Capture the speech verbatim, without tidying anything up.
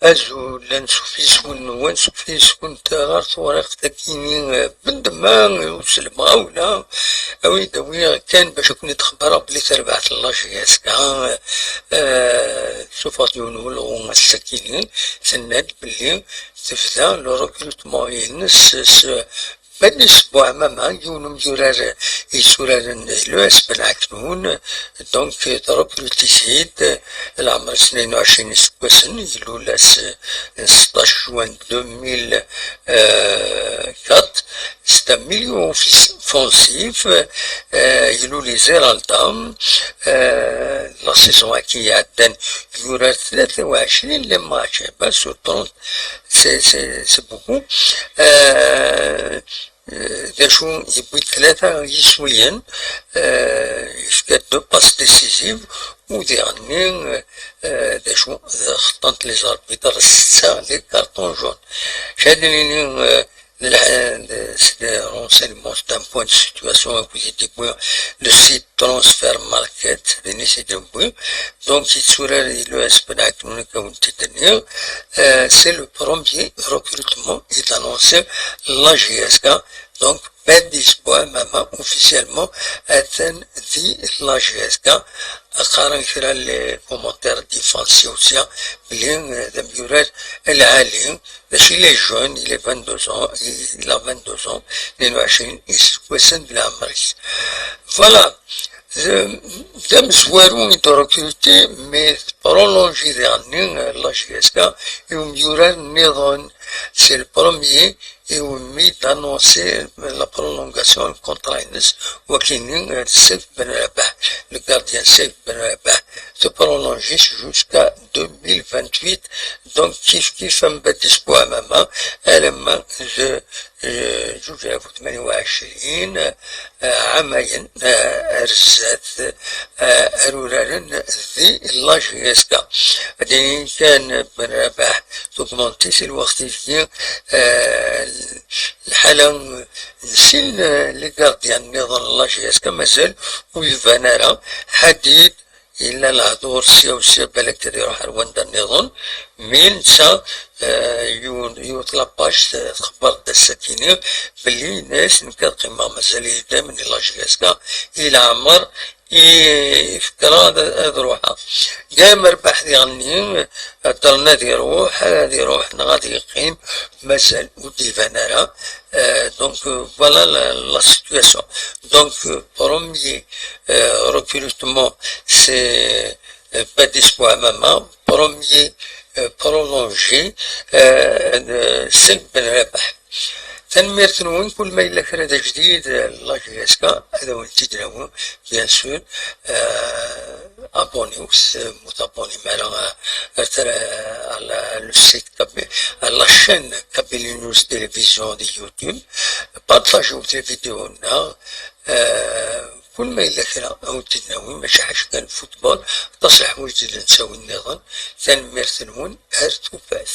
Azul, ansuf yes-wen, ansuf yes-went ɣer tewriqt-agi-nni, eh, bendem, eh, ur s lemɣawla, awi-d awi kan bac ad ken-id-xebbreɣ belli terbeḥ la J S K, eh, suffeɣ-d yiwen n ulɣu ass-agi-nni, tenna-d belli tebda le recrutement-ines s Badis Buɛmama, yiwen umyurar yetturaren l'U S Belɛeknun, donc, tṛukrut-it-id, leɛmer-is tnayen u ɛecrin iseggasen, ilul ass n seṭṭac juin deux mille quatre, c'est un milieu offis-, offensif, euh, ilul i Zeralda, euh, la saison-agi iɛeddan yurar tlata u ɛecrin les matchs, eh ben, sur trente, c'est, c'est, c'est beaucoup. Euh, d acu yewwi tlata yiswiyen, euh, yefka deux passes décisives, u diɣenni, euh, d acu, xeṭṭan-t les arbitres, setta les cartons jaunes. Acu ad d-nini, euh, d lḥ-, d, c'est des renseignements, c'est un point de situation, akked i d-yewwi le site Transfer Market, d ayen i t-id-yewwi. Donc, yetturar di l'U S Belɛeknun, akken i wen-t-id-nniɣ. Euh, c'est le premier recrutement est annoncé la J S K. Donc, Badis Buɛmama officiellement atan di la J S K. Qqaren kra les commentaires défensifs aussi, belli, euh, d amyurar lɛali, mačči, il est jeune, il est vingt-deux ans, il a vingt-deux ans, tnayen u ɛecrin iseggasen di leɛmer-is. Voilà. D, d amezwaru i d-recruté, mais prolongé diɣenni, euh, la J S K, i umyurar nniḍen. C'est le premier iwumi d-annoncé la prolongation n contrat-ines, wakini, euh, Saïf Ben Rabah, le gardien Saïf Ben Rabah, se prolonge jusqu'à deux mille vingt-huit, donc kif kif am Badis Buɛmama, alamma d, euh, juj alaf u tmanya u ɛecrin, euh, ɛamayen, euh, ar zdat, euh, ar uraren di la J S K. Din kan Ben Rabah, tugmanti si lweqt-agi, euh, lḥala n sin, euh, les gardiens nniḍen n la J S K mazal ur iban ara. Hadid, yella lehdur sya u sya, balak ad iruḥ ar wanda nniḍen, mi netta, euh, yu-, yewwet la page, euh, txebber-d ass-akini belli, yenna-yas, nekk ad qqimeɣ mazal-iyi daymen di la J S K i leɛmer i fekreɣ ad, ad ruḥeɣ. Gam rrbeḥ diɣenni, heddren ad iruḥ, ad iruḥ neɣ ad yeqqim, mazal ur d-iban ara. Euh, donc, euh, voilà la, la situation. Donc, euh, premier, euh, recrutement, c'est, euh, Badis Bouamama, premier, euh, prolongé, euh, de Saïf Ben Rabah. Tanemmirt-nwen, kul ma yella kra d ajdid, euh, la J S K, ad awen-tt-id-nawi, bien sûr. Euh, abonnez-vous, euh, ur tabonnem ara, euh, ar tara, euh, à la, le site Kaby-, à la chaîne Kabylie News Télévision de YouTube. Partagez-vous les vidéos, euh, kul ma yella kra, ad awen-tt-id-nawi, mačči ḥaca kan football, aṭas n leḥwayeǧ i d-nettawi nniḍen. Tanemmirt-nwen, ar tufat.